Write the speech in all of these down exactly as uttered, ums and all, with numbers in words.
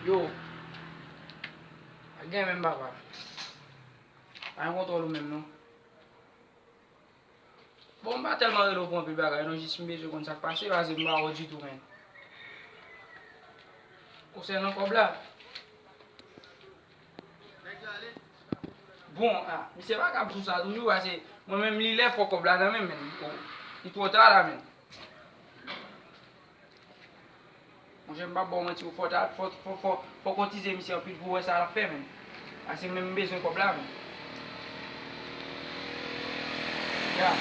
Yo, pa gen menm papa. Pa gen kontwòl ou menm non. Bon, m pa tèlman rele w pou anpil bagay non, jis m bezwen konn sa k pase, paske m pa wè w ditou, menn. Konsènan kòb la. Bon, a, misye pa ka pou sa toujou, paske mwen menm li lè fò kòb la nan men m, menn. Li twò ta la, menn. Monchè, m p ap ba w manti, fò ta, fò, fò, fò, fò kotize misye anpil pou w wè sa l ap fè, menn. Paske menm m bezwen kòb la, menn. Ya.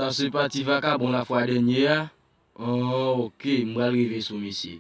Sa se pa ti vakabon lafwa dènye a? An, oke, m pral rive sou misye.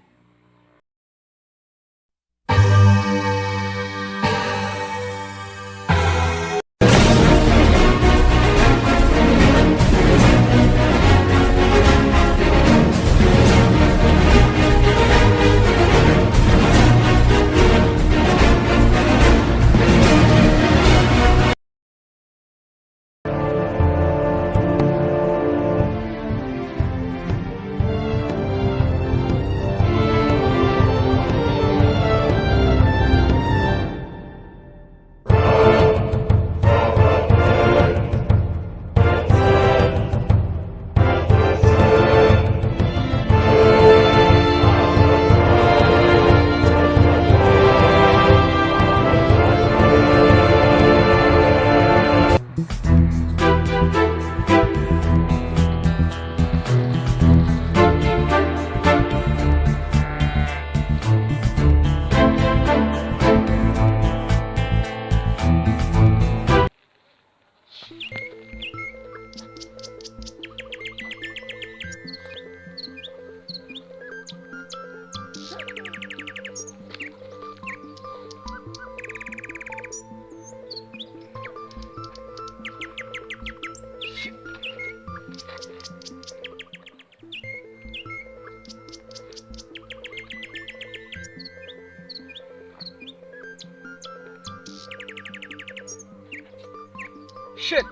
Shit!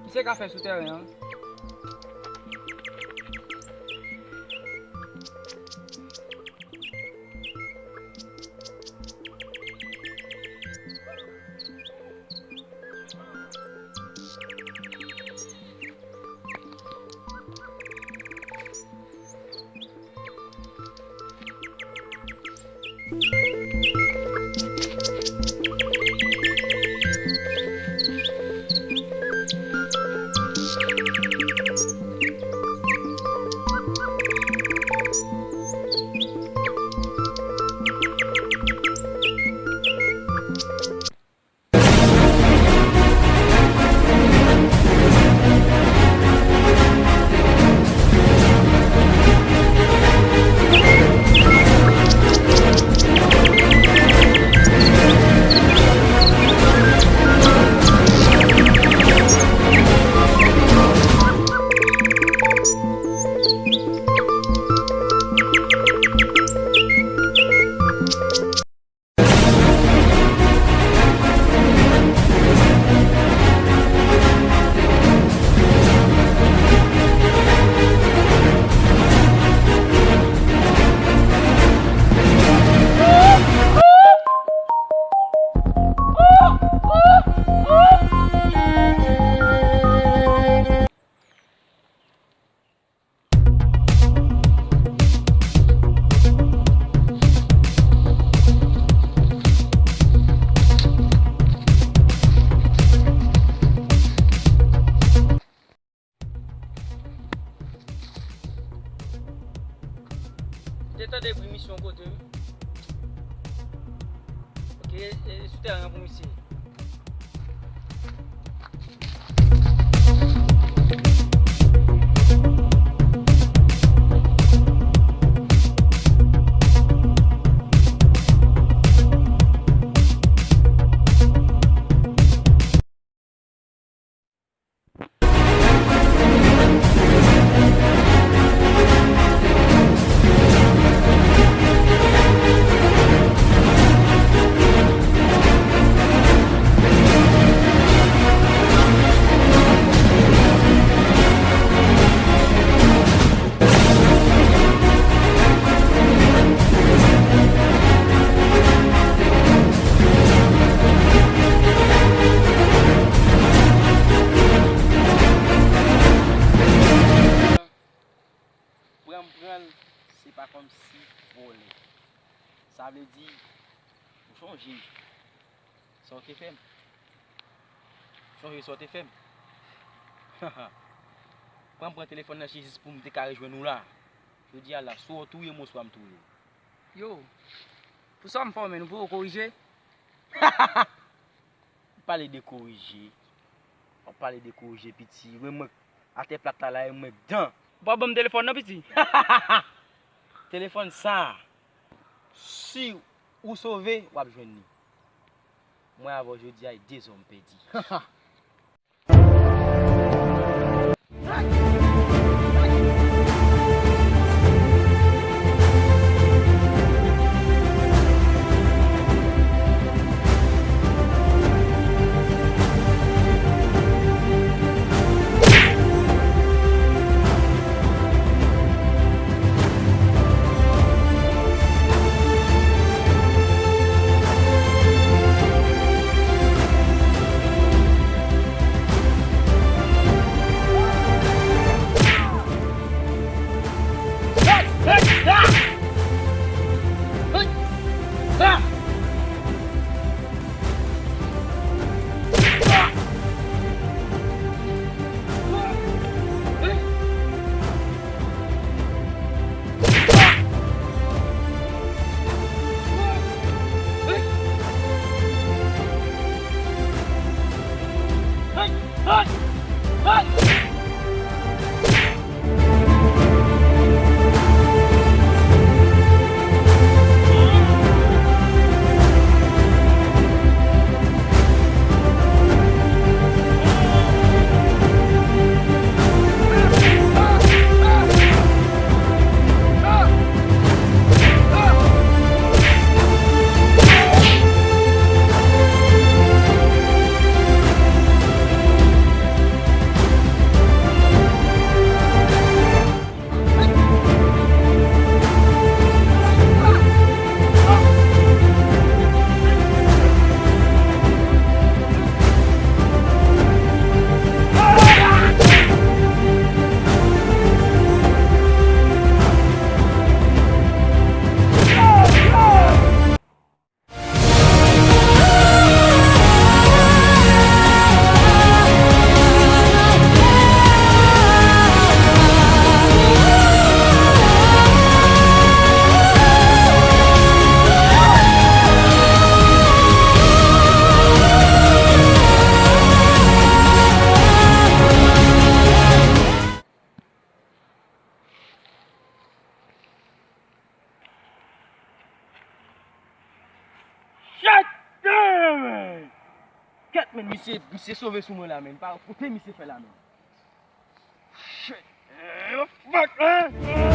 Misye ka fè sou tèren an. Te tande bri misye yon kote, wi. Ok, e, e sou tèren an pou misye. Pran m pran l, se pa kòmsi vòlè. Sa vle di, ou chonje sa w te fè m. Chonje sa w te fè m. Pran m pran telefòn nan, se jis pou m te ka rejwenn ou la. Jodi a la, swa w touye m oswa m touye w. Yo, pou sa m fè w, men, ou poko korije? W ap pale de korije. W ap pale de korije, piti. Mwen, mwen, atè plat la, la, e mwen k dan. Ou pa ban m telefòn nan, piti? Telefòn sa, si ou sove, w ap jwenn li. Mwen avè w jodi a, e de zòm pèdi. Shit! Damn! Kèt, men, misye, misye sove sou mwen la, men. Pa kote misye fè la, men. Shit! Eh, fuck, man!